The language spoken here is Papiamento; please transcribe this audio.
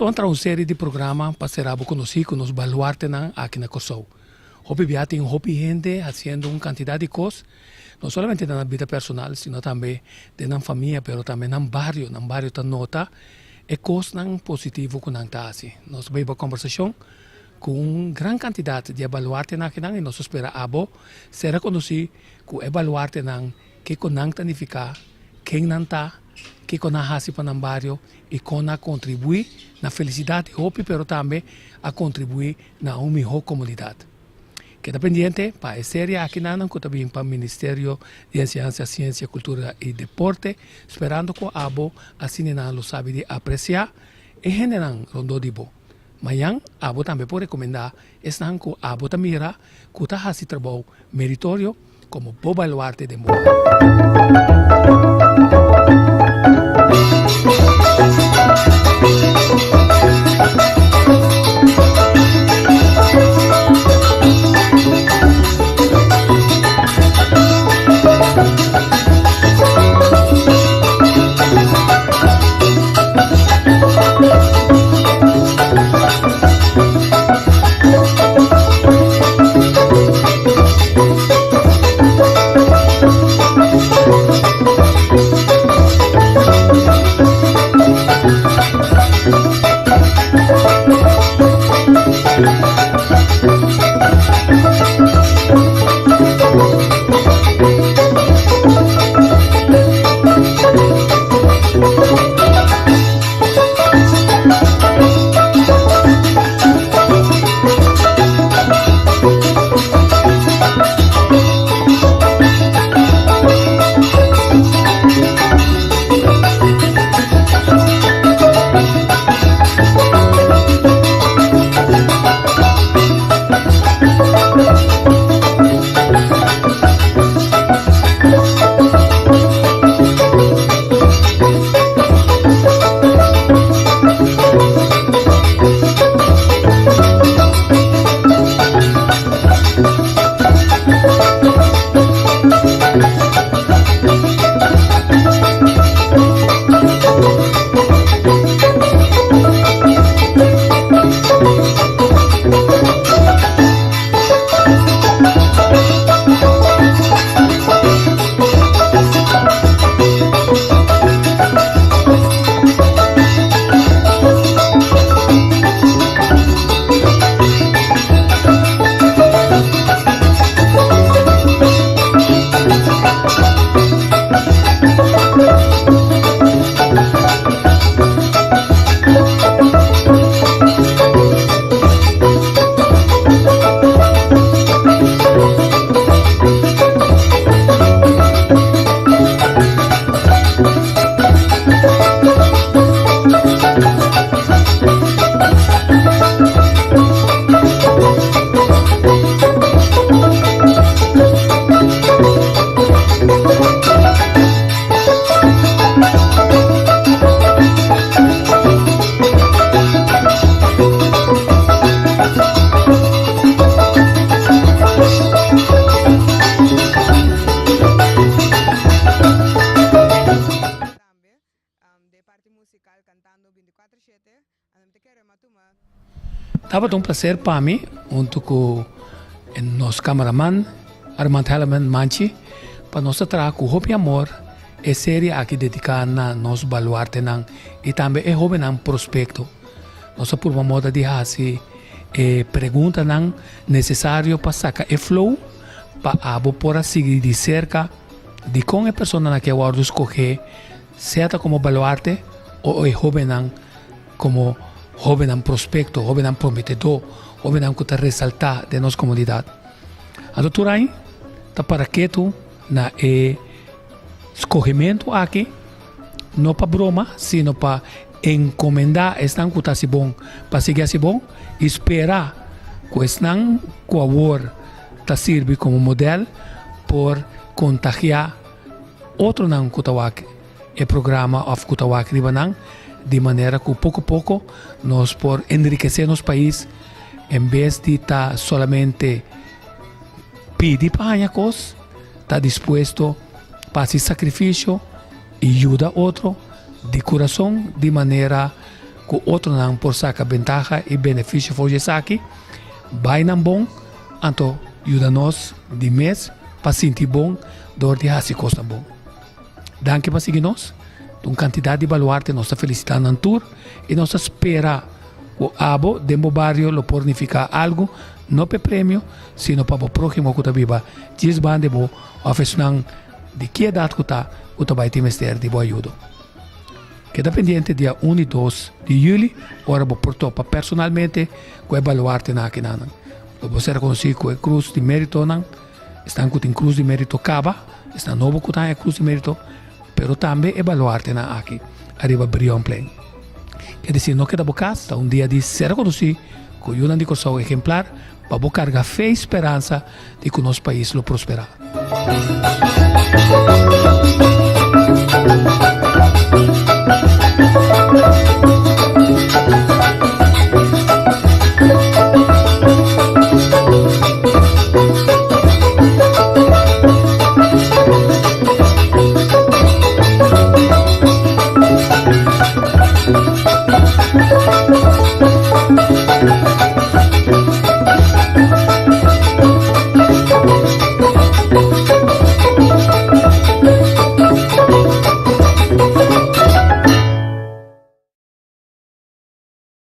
Nos a traha un serie di programa pa sera bo konosí ku nos baluartenan aki na Kòrsou. Hopi bia tin hopi hende hasiendo un kantidat di kos, no solamente den nan bida personal, sino tambe den nan famia, pero tambe nan bario. Nan bario ta nota e kosnan positivo ku nan ta hasi. Nos bai bo kòmbersashon ku un gran kantidat di e baluartenan akinan i nos ta spera abo sera konosí ku e baluartenan, kiko nan ta nifiká, ken nan ta, kiko nan hasi pa nan bario i kon nan a kontribuí na felisidat di hopi pero tambe a kontribuí na un mihó komunidat. Keda pendiente pa e serie akinan ku ta bin pa Ministerio di Enseñansa, Siensia, Kultura i Deporte, sperando ku abo asina nan lo sabi di apresiá e hendenan rondó di bo. Mañan abo tambe por rekomendá esnan ku abo ta mira ku ta hasi trabou meritorio komo bo baluarte den bo bario. Tabata un placer pa mi hunto cu nos cameraman Armand Helleman Manchi pa nos ta traha cu hopi amor e serie aki dedica na nos baluartenan y tambe e hobennan prospecto. Nos a purba moda di haci e preguntanan necesario pa saca e flow pa abo por a sigui di cerca dicon e personanan aki a wordo scoge sea ta como baluarte o e hobennan komo hóbennan prospekto, hóbennan prometedó, hóbennan ku ta resaltá den nos komunidat. Anto tur aña ta para ketu na e skohementu aki, no pa broma, sino pa enkomendá esnan ku ta hasi bon pa sigui hasi bon i spera ku esnan ku awor ta sirbi komo modèl por kontagiá otronan ku ta wak e programa of ku ta wak riba nan di manera ku poko poko nos por enrikesé nos pais en bes di ta solamente pidi pa haña kos, ta dispuesto pa hasi sakrifisio i yuda otro di kurason di manera. ku otronan por saka bentaha i benefisio for di esaki, bai nan bon, anto yuda nos di mes pa sinti bon dor di hasi kosnan bon. Danki pa sigui nos. Ta un kantidat di baluarte, nos ta felisitá nan tur i nos ta spera ku abo den bo bario lo por nifiká algu, no pa e premio, sino pa bo próhimo ku ta biba djis banda di bo òf esnan di ki edat ku ta ku ta bai tin mester di bo ayudo. Keda pendiente dia un i dos di yüli ora bo por topa personalmente ku e baluartenan akinanan. Lo bo ser konosí ku e krus di méritonan, esnan ku tin krus di mérito kaba, esnan nobo ku ta haña krus di mérito, pero tambe e baluartenan aki ariba Brionplein. Ke desir no keda bo kas, ta un dia di ser konosí ku yunan di Kòrsou ehemplar pa bo karga fe i speransa di ku nos pais lo prosperá.